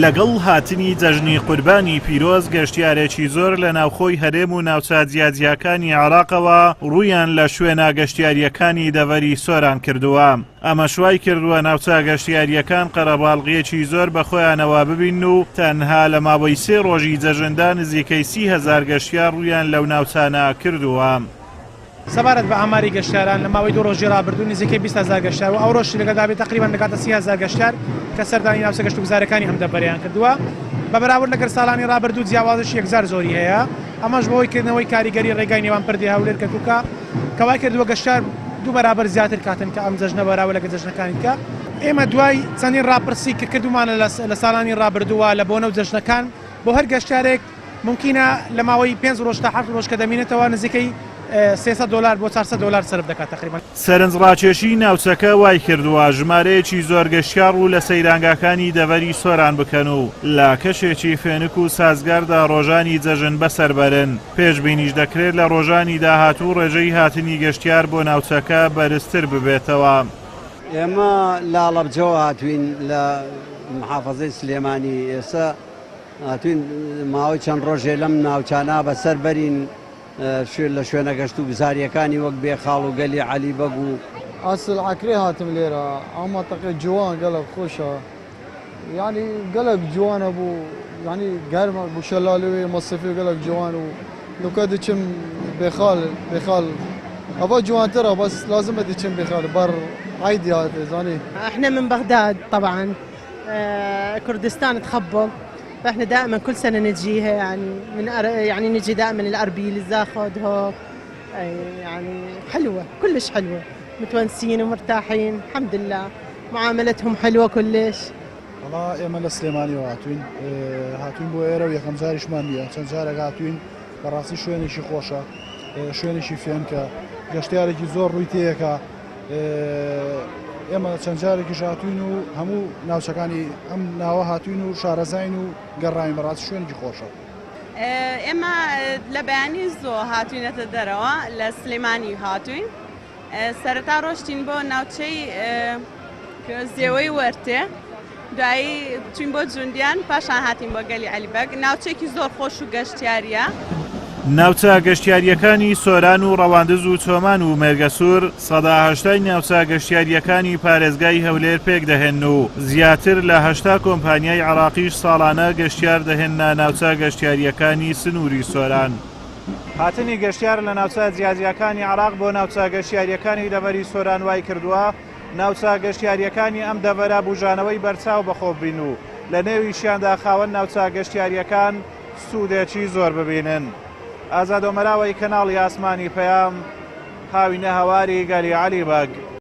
لەگەڵ هاتنی جەژنی قوربانی پیرۆز گەشتیارێکی زۆر لە ناوخۆی هەرێم و ناوچە جیاجیاکانی عێراقەوە ڕوویان لە شوێنە گەشتیارییەکانی دەڤەری سۆران کردووە، ئەمەش وای کردووە ناوچە گەشتیارییەکان قەرەباڵغییەکی زۆر بەخۆیانەوە ببینن و تەنها لە ماوەی سێ ڕۆژی جەژندا نزیکەی 30,000 گەشتیار ڕوویان لەو ناوچانە کردووە. سەبارەت بە ئاماری گەشتیاران لە ماوەی دوو ڕۆژی ڕابردوو نزیکەی 20 هەزار گەشتیار و ئەوڕۆشی لەگەڵدا بێت تەقریبەن دەگاتە 30 هەزار گەشتیار کە سەردانی ناوچە گەشتوگوزارەکانی ئەم دەڤەرەیان کردووە. بە بەراورد لەگەڵ ساڵانی ڕابردوو جیاوازیی یەکجار زۆری هەیە، ئەمەش بەهۆی کردنەوەی کاریگەری ڕێگای نێوان پردی هەولێر کەرکوکە کە وای کردووە گەشتیار دوو بەرابەر زیاتر کاتن کە ئەم جەژنە بەراورد لەگەڵ جەژنەکانی دیکە. ئێمە دوای چەندین ڕاپرسی کە کردوومانە لە ساڵانی ڕابردووە لە بۆنە و جەژنەکان بۆ هەر گەشتیارێک مومکینە لە ماوەی پێنج ڕۆژ تا حەفت ڕۆژ کە دەمینێتەوە نزیکەی 300 دۆلار بۆ 400 دۆلار سەرف دەکات تەقریبەن. سەرنجڕاکێشیی ناوچەکە وایکردووە ژمارەیەکی زۆر گەشتیار ڕوو لە سەیرانگاکانی دەڤەری سۆران بکەن و لە کەشێکی فێنک و سازگاردا ڕۆژانی جەژن بەسەر بەرن، پێشبینیش دەکرێت لە ڕۆژانی داهاتوو ڕێژەی هاتنی گەشتیار بۆ ناوچەکە بەرزتر ببێتەوە. ئێمە لە هەڵەبجەوە هاتووین لە محافەزەی سلێمانی، ئێستا هاتووین ماوەی چەند ڕۆژێ لەم ناوچانە بەسەر بەرین لە شوێنە گەشت و گوزاریەکانی وەک بێخاڵ و گەلی عەلی بەگ و. ئەسڵ عەکرێ هاتم لێرە ئەو مەنتەقەی جوان گەلەک خۆشە یانی گەلەک جوانە بوو یانی گەرمە بوو شەلالوێ مەسیفی گەلەک جوان و نوکە دچم بێخال بێخال ئەوە جوانترە بەس لازمە دچم بێخال بەر عیدی هاتێ زانی. احنا من بغداد طبعا كردستان تخبل فاحنا دائما كل سنة نجيها يعني من أر... يعني نجي دائما الأربيل الزاخو دهوك يعني حلوة كلش حلوة متونسين ومرتاحين الحمد لله معاملتهم حلوة كلش. وەڵا ئێمە لە سلێمانیەوە هاتوین هاتوین بۆ ئێرە و یەکەم جاریشمان نییە چەند جارێک هاتوین بەڕاستی شوێنێکی خۆشە شوێنێکی فێنکە گەشتیارێکی زۆر ڕووی تێیەکە ئێمە چەند جارێکیش هاتوین و هەموو ناوچەکانی ئەم ناوە هاتوین و شارەزاین و گەڕاوین بەڕاستی شوێنێکی خۆشە. ئێمە لە بەیانی زۆ هاتوینەتە دەرەوە لە سلێمانی هاتوین سەرەتا ڕۆشتین بۆ ناوچەی زێوەی وەرتێ دوایی چوین بۆ جوندیان پاشان هاتین بۆ گەلی عەلی بەگ ناوچەیەکی زۆر خۆش و گەشتیاریە. ناوچە گەشتیارییەکانی سۆران و ڕەواندز و چۆمان و مێرگەسوور 80%ی ناوچە گەشتیارییەکانی پارێزگای هەولێر پێکدەهێنن و زیاتر لە 80 کۆمپانیای عێراقیش ساڵانە گەشتیار دەهێننە ناوچە گەشتیارییەکانی سنووری سۆران. هاتنی گەشتیار لە ناوچە جیاجیاکانی عێراق بۆ ناوچە گەشتیارییەکانی دەڤەری سۆران وایکردووە ناوچە گەشتیارییەکانی ئەم دەڤەرە بوژانەوەی بەرچاو بەخۆ ببین و لە نێویشیاندا خاوەن ناوچە گەشتیارییەکان سوودێکی زۆر ببینن. ئازاد ئۆمەراوەی کەناڵی ئاسمانی پەیام، هاوینە هەواری گەلی عەلی بەگ.